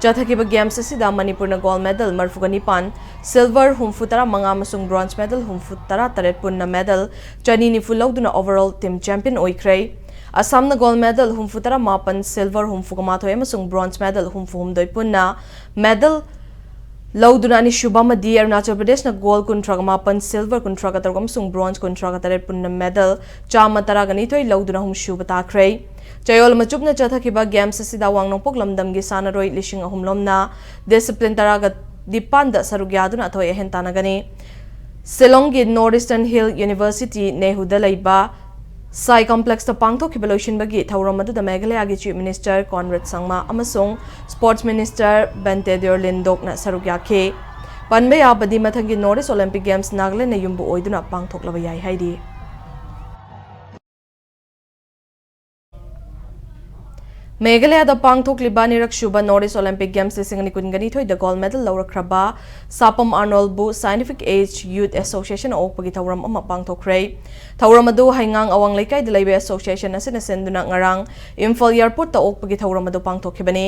ꯆꯠꯊꯈꯤꯕ Games ꯑꯁꯤꯗ ꯃꯅꯤꯄꯨꯔꯅ gold medal ꯃꯔꯤꯐꯨꯒ ꯅꯤꯄꯥꯟ, silver ꯍꯨꯝꯐꯨ ꯇꯔꯥ ꯃꯉꯥ ꯑꯃꯁꯨꯡ bronze medal ꯍꯨꯝꯐꯨ ꯇꯔꯥ ꯇꯔꯦꯠ, ꯄꯨꯟꯅ medal ꯆꯅꯤ ꯅꯤꯐꯨ ꯂꯧꯗꯨꯅ overall team champion ꯑꯣꯏꯈ꯭ꯔꯦ꯫ ꯑꯁꯥꯝꯅ gold medal ꯍꯨꯝꯐꯨ ꯇꯔꯥ ꯃꯥꯄꯟ, silver ꯍꯨꯝꯐꯨꯒ ꯃꯥꯊꯣꯏ ꯑꯃꯁꯨꯡ bronze medal ꯍꯨꯝꯐꯨ ꯍꯨꯝꯗꯣꯏ, ꯄꯨꯟꯅ medal ꯂꯧꯗꯨꯅ ꯑꯅꯤꯁꯨꯕ ꯑꯃꯗꯤ ꯑꯔꯨꯅꯥꯆꯜ ꯄ꯭ꯔꯗꯦꯁꯅ gold ꯀꯨꯟꯊ꯭ꯔꯥꯒ ꯃꯥꯄꯟ, silver ꯀꯨꯟꯊ꯭ꯔꯥꯒ ꯇꯔꯨꯛ ꯑꯃꯁꯨꯡ bronze ꯀꯨꯟꯊ꯭ꯔꯥꯒ ꯇꯔꯦꯠ, ꯄꯨꯟꯅ medal ꯆꯥꯝꯃ ꯇꯔꯥꯒ ꯅꯤꯊꯣꯏ ꯂꯧꯗꯨꯅ ꯑꯍꯨꯝꯁꯨꯕ ꯇꯥꯈ꯭ꯔꯦ꯫ ꯆꯌꯣꯜ ꯑꯃ ꯆꯨꯞꯅ ꯆꯠꯊꯈꯤꯕ Games ꯑꯁꯤꯗ ꯑꯋꯥꯡ ꯅꯣꯡꯄꯣꯛ ꯂꯝꯗꯝꯒꯤ ꯁꯥꯟꯅꯔꯣꯏ ꯂꯤꯁꯤꯡ ꯑꯍꯨꯝ ꯂꯣꯝꯅ discipline ꯇꯔꯥꯒ ꯅꯤꯄꯥꯟꯗ ꯁꯔꯨꯛ ꯌꯥꯗꯨꯅ ꯑꯊꯣꯏ ꯑꯍꯦꯟ ꯇꯥꯟꯅꯒꯅꯤ꯫ ꯁꯤꯂꯣꯡꯒꯤ North Eastern Hill University, ꯅꯦꯍꯨꯗ ꯂꯩꯕ ꯁꯥꯏ ꯀꯝꯄ꯭ꯂꯦꯛꯁꯇ ꯄꯥꯡꯊꯣꯛꯈꯤꯕ ꯂꯣꯏꯁꯤꯟꯕꯒꯤ ꯊꯧꯔꯝ ꯑꯗꯨꯗ ꯃꯦꯘꯥꯂꯌꯥꯒꯤ Chief Minister Conrad ꯁꯪꯃꯥ ꯑꯃꯁꯨꯡ Sports Minister ꯕꯟꯇꯦꯗ꯭ꯌꯣꯔ ꯂꯤꯟꯗꯣꯛꯅ ꯁꯔꯨꯛ ꯌꯥꯈꯤ꯫ ꯄꯟꯕ ꯌꯥꯕꯗꯤ, ꯃꯊꯪꯒꯤ North East Olympic Games ꯅꯥꯒꯥꯂꯦꯟꯗꯅ ꯌꯨꯝꯕꯨ ꯑꯣꯏꯗꯨꯅ ꯄꯥꯡꯊꯣꯛꯂꯕ ꯌꯥꯏ ꯍꯥꯏꯔꯤ꯫ ꯃꯦꯘꯥꯂꯌꯥꯗ ꯄꯥꯡꯊꯣꯛꯂꯤꯕ ꯑꯅꯤꯔꯛꯁꯨꯕ North East Olympic Games ꯂꯤꯁꯤꯡ ꯑꯅꯤ ꯀꯨꯟꯒ ꯅꯤꯊꯣꯏꯗ gold medal ꯂꯧꯔꯛꯈ꯭ꯔꯕ ꯁꯥꯄꯝ ꯑꯥꯔꯅꯣꯜꯕꯨ Scientific Age Youth Association ꯑꯣꯛꯄꯒꯤ ꯊꯧꯔꯝ ꯑꯃ ꯄꯥꯡꯊꯣꯛꯈ꯭ꯔꯦ꯫ ꯊꯧꯔꯝ ꯑꯗꯨ ꯍꯩꯉꯥꯡ ꯑꯋꯥꯡ ꯂꯩꯀꯥꯏꯗ ꯂꯩꯕ association ꯑꯁꯤꯅ ꯁꯤꯟꯗꯨꯅ ꯉꯔꯥꯡ ꯏꯝꯐꯥꯜ airportꯇ ꯑꯣꯛꯄꯒꯤ ꯊꯧꯔꯝ ꯑꯗꯨ ꯄꯥꯡꯊꯣꯛꯈꯤꯕꯅꯤ꯫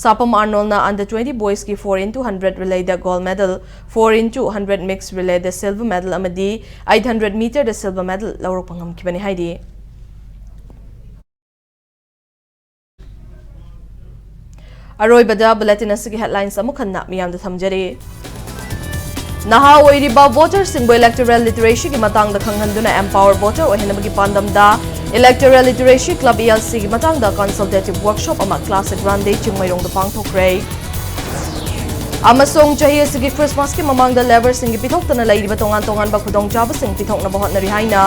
ꯁꯥꯄꯝ ꯑꯥꯔꯅꯣꯜꯅ under twenty boysꯀꯤ four into hundred relayꯗ gold medal, four into hundred mixed relayꯗ silver medal ꯑꯃꯗꯤ eight hundred meterꯗ silver medal ꯂꯧꯔꯛꯄ ꯉꯝꯈꯤꯕꯅꯤ ꯍꯥꯏꯔꯤ꯫ ꯑꯔꯣꯏꯕꯗ bulletin ꯑꯁꯤꯒꯤ headlines ꯑꯃꯨꯛ ꯍꯟꯅ ꯃꯤꯌꯥꯝꯗ ꯊꯝꯖꯔꯤ꯫ ꯅꯍꯥ ꯑꯣꯏꯔꯤꯕ voterꯁꯤꯡꯕꯨ electoral literacyꯒꯤ ꯃꯇꯥꯡꯗ ꯈꯪꯍꯟꯗꯨꯅ empower voter ꯑꯣꯏꯍꯟꯅꯕꯒꯤ ꯄꯥꯟꯗꯝꯗ Electoral Literacy Club ELCꯒꯤ ꯃꯇꯥꯡꯗ consultative workshop ꯑꯃ Classic Grande ꯆꯤꯡꯃꯩꯔꯣꯡꯗ ꯄꯥꯡꯊꯣꯛꯈ꯭ꯔꯦ꯫ ꯑꯃꯁꯨꯡ ꯆꯍꯤ ꯑꯁꯤꯒꯤ Christmasꯀꯤ ꯃꯃꯥꯡꯗ labourꯁꯤꯡꯒꯤ ꯄꯤꯊꯣꯛꯇꯅ ꯂꯩꯔꯤꯕ ꯇꯣꯉꯥꯟ ꯇꯣꯉꯥꯟꯕ ꯈꯨꯗꯣꯡꯆꯥꯕꯁꯤꯡ ꯄꯤꯊꯣꯛꯅꯕ ꯍꯣꯠꯅꯔꯤ ꯍꯥꯏꯅ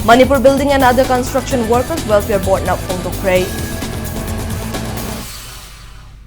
Manipur Building and Other Construction Workers Welfare Boardꯅ ꯐꯣꯡꯗꯣꯛꯈ꯭ꯔꯦ꯫